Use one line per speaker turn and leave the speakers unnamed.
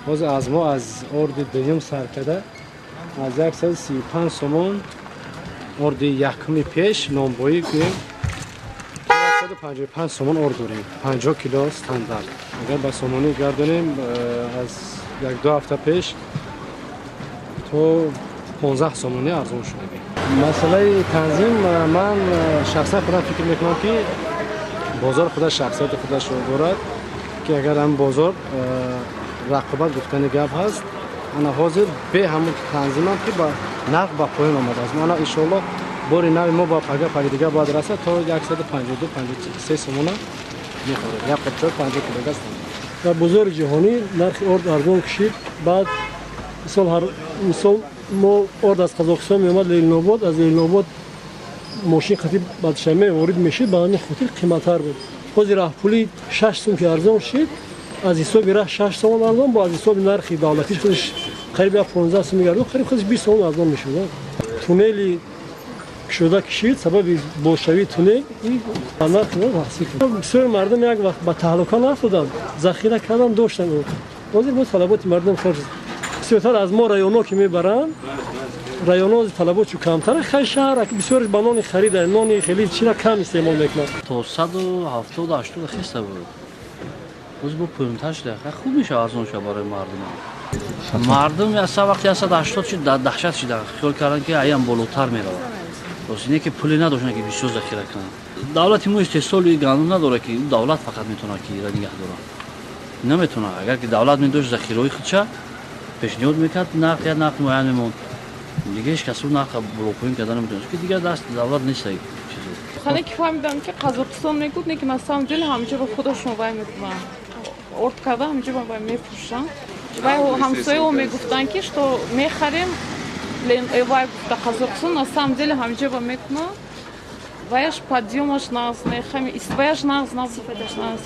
Ҳозир аз мо аз орди дуюм сар карда аз 135 сомон орди якуми пеш нонбоӣ гӯем 155 сомон орд дорем, 50 кило стандарт. Агар ба сомонӣ гардонем, аз 1-ду ҳафта пеш то 15 сомонӣ арзон шуда. Масъалаи танзим, ман шахсан худам фикр мекунам, ки бозор худаш шахсияти худашро дорад, ки агар ҳам бозор рақобат гуфтани гап ҳаст. Ана ҳозир бе ҳамун танзимам ки ба нарх ба поён омадааст. Ана иншоалло бори нави мо ба пага паги дигар бояд расад, то 152 53 сомона мехӯрад як қопчои 50 кило гаст.
Дар бозори ҷаҳонӣ нархи орд арзон кушид. Баъд мисол, ҳар мисол мо орд аз Қазоқистон меомад Ленинобод, аз Ленинобод мошин қатӣ ба Душанбе ворид мешид, ба ҳамин хотир қиматтар буд. Ҳозир раҳпулӣ 6 сум ки арзон шид, аз ҳисоби раҳ 6 сомон арзон, бо аз ҳисоби нархи давлатиш худаш қариб як 15 сум мегардад, қариб худаш 20 сомон арзон мешуд. Туннели кушода кишид, сабаби бозшавии туннел ба нархи таъсир кард. Бисёри мардум як вақт ба таҳлука нафтоданд, захира кардан доштанд. Ҳозир бо талаботи мардум хел бисёртар аз мо районҳо ки мебаранд, районҳо талабот чу камтар, хай шаҳр бисёрш ба нони харида, нони хеле чира кам истеъмол мекунад.
То 170, 80 хеста буд, боз бо поёнтар шуда. Хуб мешава, арзон шава барои мардум. Мардум яса вақти 180 шуд, даҳшат шида, хиёл карданд, ки аям болотар меравад. Рост не ки пуле надоштанд, ки бисёр захира кунанд. Давлати мо истеҳсоли гандум надорад, ки давлат фақат метавонад ки ира нигаҳ дорад. Наметавонад. Агар ки давлат медошт, захираҳои худша пешниҳод мекард, нарх як нарх муайян мемонд. Дига ҳеч кас нарха болопоён карда наметавонист, ки дигар даст давлат нест чизо.
Хеле ки фаҳмидам, ки Қазоқистон мегуфт, не ки на самом деле ҳамҷо ба худашон вай мекунанд, орд карда ҳамҷо вай мефурӯшанд. Вай ҳамсояо мегуфтанд, ки что мехарем вай гуфта Қазоқистон, на самом деле ҳамҷо ба мекунанд. Ваяш подъёмаш нағз не, ваяш нағз, сифаташ нағз.